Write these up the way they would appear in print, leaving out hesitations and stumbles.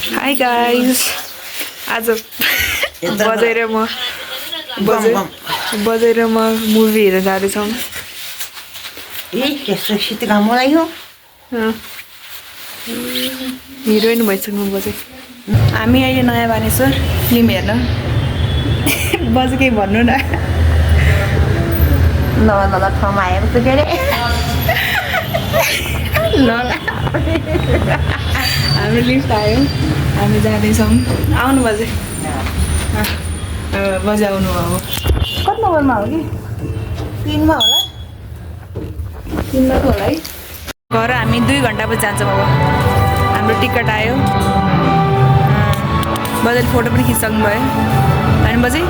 Hi guys. आज बजेर म मुभी हेर्न जाँदैछौँ। त्यस्तो शीत घाम लाग्यो। हिरोइन भइसक्नु बजे। हामी अहिले नयाँ बानेश्वर फिल्म हेर्न। बजे केही भन्नु न। ल ठाउँमा आएको छु के अरे। ल हाम्रो लिफ्ट आयो, हामी जाँदैछौँ। आउनु बजे। बजे आउनु अब कति नम्बरमा हो कि 3मा होला। 3मा त होला है। घर हामी 2 घन्टापछि जान्छौँ अब। हाम्रो टिकट आयो। बजेले फोटो पनि खिचिसक्नु भयो। अनि बजे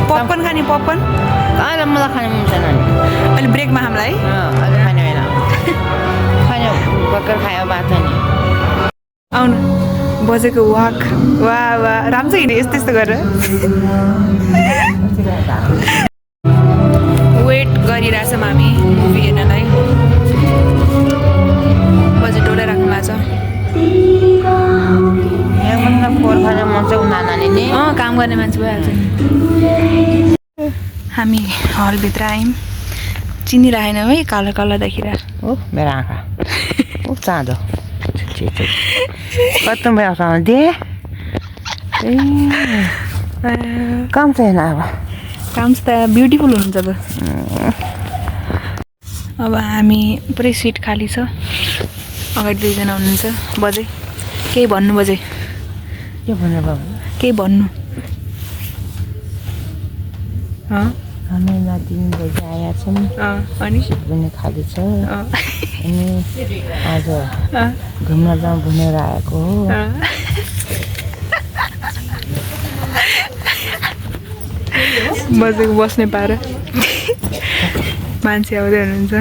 पपकर्न खाने पपकर्न अहिले मलाई खानु मन छैन नि। अहिले ब्रेकमा हामीलाई अहिले खाने बेला खाने भर्खर खायो बाटो नि। आउनु बजेको वाक वाह वाह राम्रो हिँड्यो यस्तो यस्तो गरेर। वेट गरिरहेछौँ हामी मुभी हेर्नलाई। बजे टोला राख्नु भएको छ। काम गर्ने मान्छे भइहाल्छ नि। हामी हलभित्र आयौँ। चिनिरहेनौँ है कालो कालो देखिरहेको। हो मेरो आँखा चाँदो कस्तो भयो दे काम छैन अब। काम त ब्युटिफुल हुनुहुन्छ त। अब हामी पुरै सिट खाली छ। अगाडि 2 जना हुनुहुन्छ। बजे केही भन्नु बजे? के भन्नु बाबु? केही भन्नु? हामी नातिनी बजी आएका छौँ। अनि पनि खाली छ। अनि आज घुम्न जाउँ भनेर आएको हो। बजेको बस्ने पारा मान्छे आउँदै हुनुहुन्छ।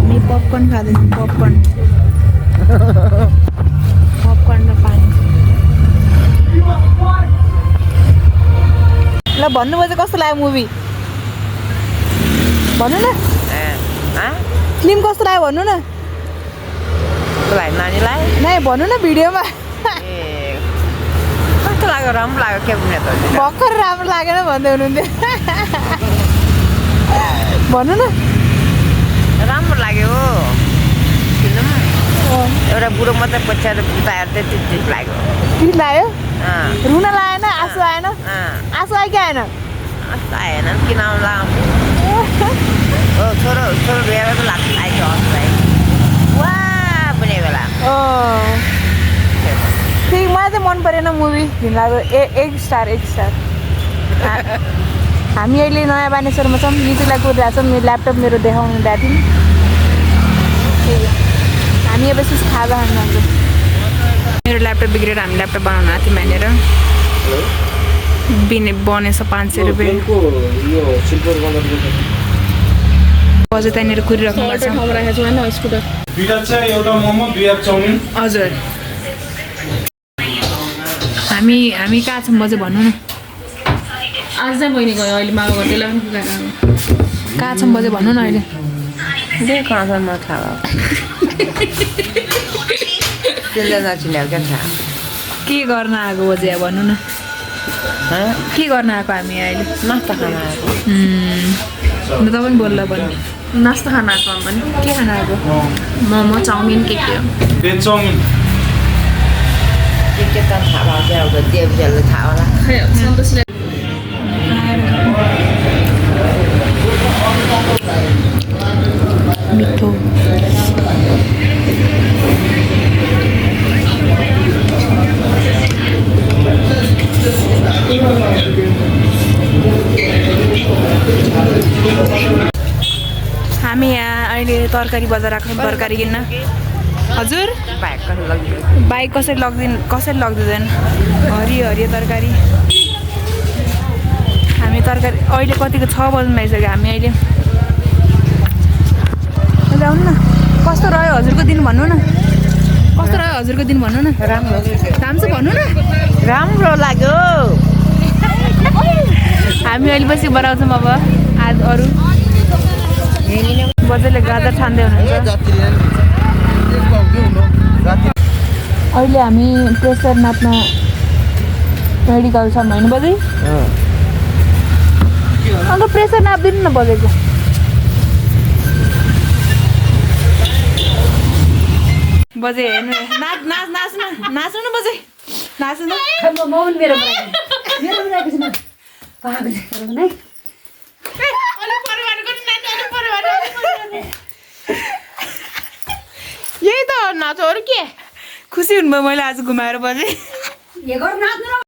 हामी पपकर्न खाँदैछौँ। पपकर्न र पानी। ल भन्नु बजे कस्तो लाग्यो मुभी? भन्नु न फिल्म कस्तो लाग्यो भन्नु न। नानीलाई नै भन्नु न भिडियोमा। कस्तो लाग्यो? राम्रो लाग्यो के भने त भर्खर राम्रो लागेन भन्दै हुनुहुन्थ्यो। भन्नु न। राम्रो लाग्यो फिल्म। एउटा बुढो मात्रै पछ्याएर बिताएर त्यति ठिक लाग्यो। ठिक लाग्यो? रुन लागेन? आँसु आएन? आँसु आयो कि आएन? आएन किन आउला। हो छोरो बिहार त लाग्छ आइयो हस्लाई वा पनि बेला। ठिक मलाई चाहिँ मन परेन मुभी। घिनलाग्दो। 1 स्टार 1 स्टार। हामी अहिले नयाँ बानेश्वरमा छौँ। निचुलाई कुदिरहेको छौँ। मेरो ल्यापटप मेरो देखाउनु ब्याटिङ। हामी अब यसो खाजा खानु जान्छौँ। मेरो ल्यापटप बिग्रेर हामी ल्यापटप बनाउनु आएको थियौँ यहाँनिर। बनेछ 500 रुपियाँ। बजे त्यहाँनिर कुरिराख्नु भएको छ। हजुर हामी कहाँ छौँ बजे भन्नु न। आज चाहिँ बहिनी गयो अहिले मामा घर त्यसलाई पनि पुगाएर कहाँ छौँ बजे भन्नु न अहिले। कहाँ छ म थाहा त्यसले नचिन्यो क्या थाहा। के गर्न आएको बजे भन्नु न। के गर्न आएको हामी अहिले? नास्ता खान आएको। अन्त तपाईँ बोल्ला भन्नु। नास्ता खान आएको भने के खान आएको? मोमो चाउमिन के हो? चाउमिन के त थाहा भएको अब देवले थाहा होला। सन्तोषले मिठो। हामी यहाँ अहिले तरकारी बजार आएको छौँ तरकारी किन्न। हजुर बाइक कसरी लग्दिँदैन। हरियो तरकारी। हामी तरकारी अहिले कतिको 6 बज्नु भइसक्यो। हामी अहिले आउनु न। कस्तो रह्यो हजुरको दिन भन्नु न। कस्तो रह्यो हजुरको दिन भन्नु न। राम्रो भन्नु न। राम्रो लाग्यो। हामी अहिले पछि बनाउँछौँ अब आज अरू बजेले गाजर छान्दै हुनुहुन्छ अहिले हामी प्रेसर नाप्न मेडिकल छौँ होइन बजे अन्त प्रेसर नाप्दिनु न बजेको बजे हेर्नु नाच्नु न बजे नाच्नु यही त नाच अरू के खुसी हुनुभयो मैले आज घुमाएर बजे